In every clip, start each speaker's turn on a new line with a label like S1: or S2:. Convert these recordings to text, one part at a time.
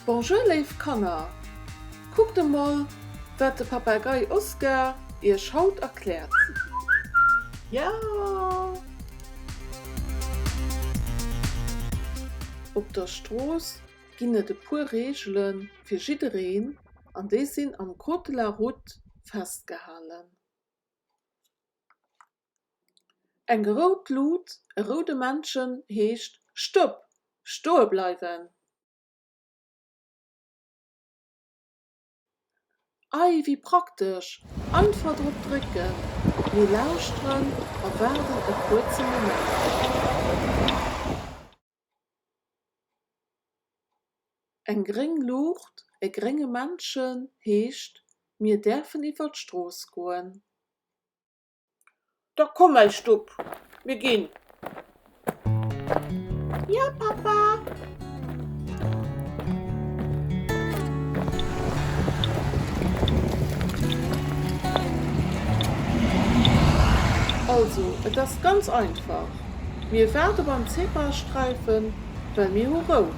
S1: Bonjour léif Kanner, kuckt emol wat de Papagei Oscar iech haut erkläert. Ja! Op der Strooss ginn et e puer Reegele fir jiddereen an déi sinn am Code de la route festgehalen. Eng rout Lut, e roude Männchen heescht Stopp! Stoe bleiwen! Ei, wéi praktesch! Einfach drop drécken, mir lauschteren a waarden e kuerze Moment. Eng gréng Luucht, e grénge Männchen heescht Mir däerfen iwwer d'Strooss goen.
S2: Da komm, mäi Stupp, mir ginn.
S1: Jo, Pappa. Also, et ass ganz einfach, Mir waarde beim Zebrasträifen, well mir hu rout.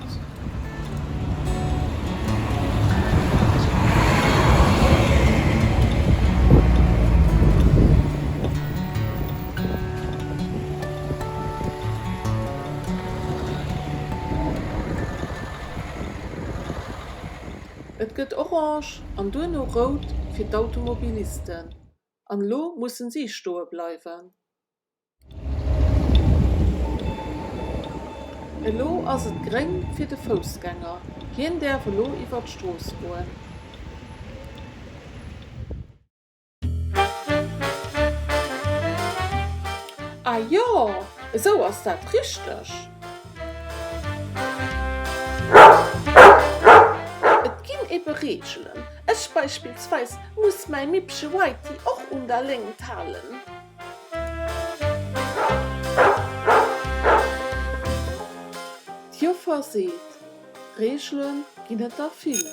S1: Et gëtt orange an duerno rout fir d'Automobilisten. An elo mussen si stoe bleiwen. Elo ass et gréng fir de Foussgänger, hien däerf elo iwwer d'Strooss goen. Ah jo, esou ass dat richteg! Et ginn ebe Reegelen, ech beispillsweis muss mäi Mippche Whitey och un der Léngt halen. D'Joffer seet, Reegele ginn et der vill.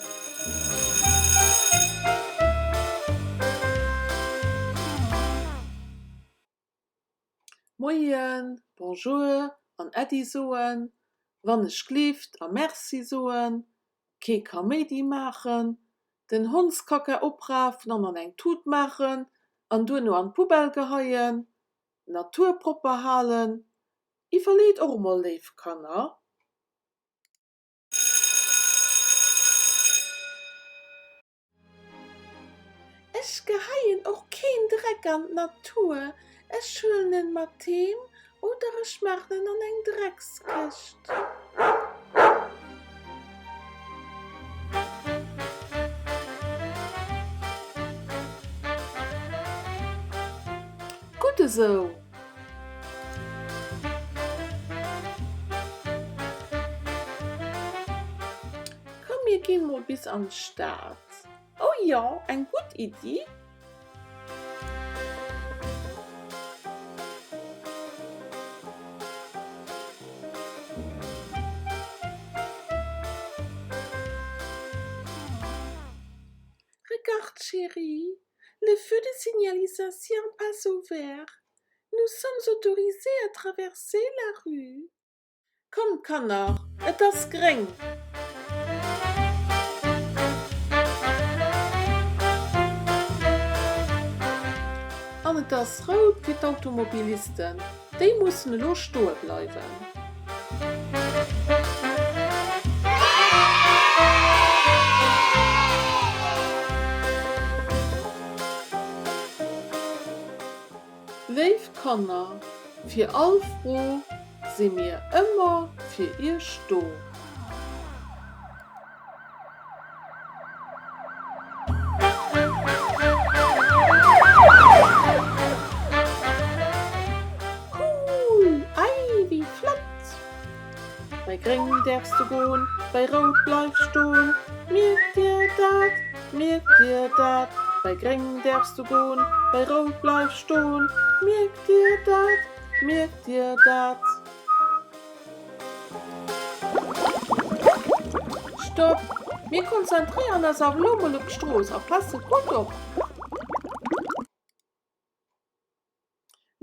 S1: Moien, Bonjour an Äddi soen, wann ech glift a Merci soen, kee Kaméidi maachen, den Hondskacka oprafen an an eng Tut maachen an duerno an d'Poubelle geheien, d'Natur propper halen, iwwerleet och emol léif Kanner. Ech geheien och keen Dreck an d'Natur, ech huelen en mat heem oder ech maachen en an eng Dreckskëscht. Gutt esou! Komm mir ginn mol bis an d'Stad. Oh jo, eng gutt Iddi! Regarde chérie, le feu de signalisation passe au vert, nous sommes autorisés à traverser la rue. Kommt Kanner, et ass gréng! An et ass rout fir d'Automobilisten, déi mussen elo stoe bleiwen. Léif Kanner, fir all Fro si mir ëmmer fir iech do. Cool! Ei, wéi flott! Bei gréng däerfs du goen, bei rout bleif stoen. Mierkt dir dat? Mierkt dir dat? Bei gréng däerfs du goen, bei rout bleif stoen. Mierkt dir dat? Mierkt dir dat? Stopp! Mir konzentréieren eis awer elo mol op d'Strooss a passe gutt op.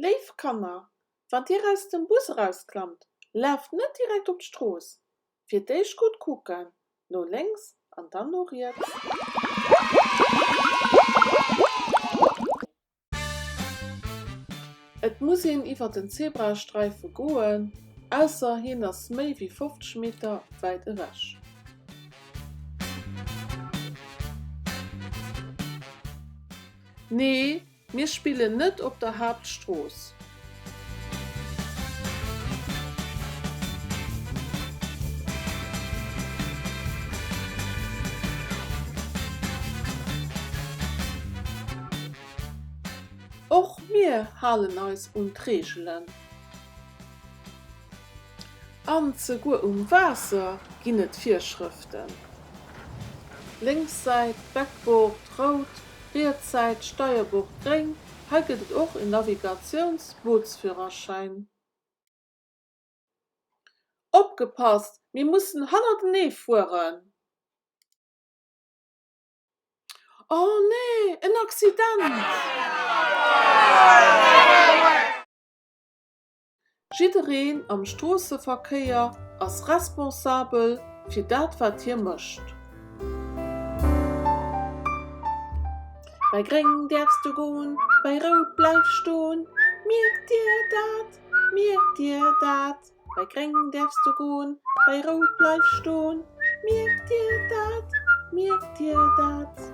S1: Léif Kanner, wann dir aus dem Bus erausklammt, laaft net direkt op d'Strooss. Fir d'éischt gutt kucken. No lénks an dann no riets. Et muss een iwwer den Zebrasträife goen, ausser hien ass méi wéi 50 Meter wäit ewech. Nee, Mir spillen net op der Haaptstrooss. Och mir halen eis un d'Reegelen. An zeguer um Waasser ginn et Virschrëften. Lénks Säit, Backbord, rout, riets Säit, Steierbord, gréng. Hei gëtt et och en Navigatiouns-Bootsführerschäin. Opgepasst, mir mussen hannertenee fueren! Oh nee, en Accident! Jiddereen am Stroosseverkéier ass responsabel fir dat wat hie mécht. Bei gréng däerfs du goen, bei rout bleif stoen. Mierkt dir dat, mierkt dir dat? Bei gréng däerfs du goen, bei rout bleif stoen. Mierkt dir dat, mierkt dir dat?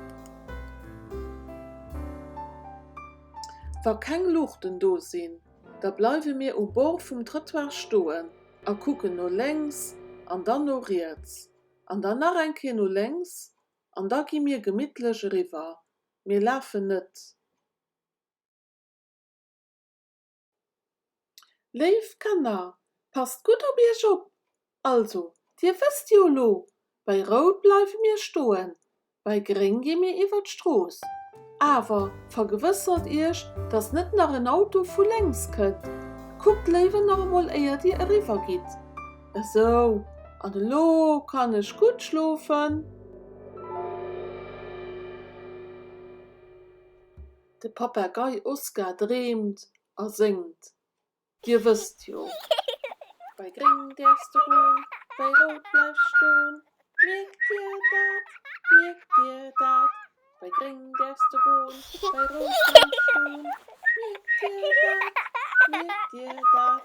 S1: Wa keng Luuchten do sinn, Da bleiwe mir um Bord vum Trëttoir stoen a kucken no lénks an dann no riets an dann nach eng Kéier no lénks an da gi mir gemittlech eriwwer. Mir lafen net. Léif Kanner, passt gutt op iech op! Also, dir wësst jo elo, bei Rout bleiwe mir stoen, bei Gréng gi mir iwwer d'Strooss. Awer vergewëssert iech, dass net nach en Auto vu lénks kënnt. Kuckt léiwer nach emol éier dir eriwwer gitt. Esou, an elo kann ech gutt schlofen. De Papagei Oskar dreemt a séngt. Dir wësst jo. Bei gréng däerfs de goen, bei rout bleifs stoen. Mierkt dir dat, mierkt dir dat? Bei gréng däerfs de goen, bei rout bleifs stoen. Mierkt dir dat, mierkt dir dat?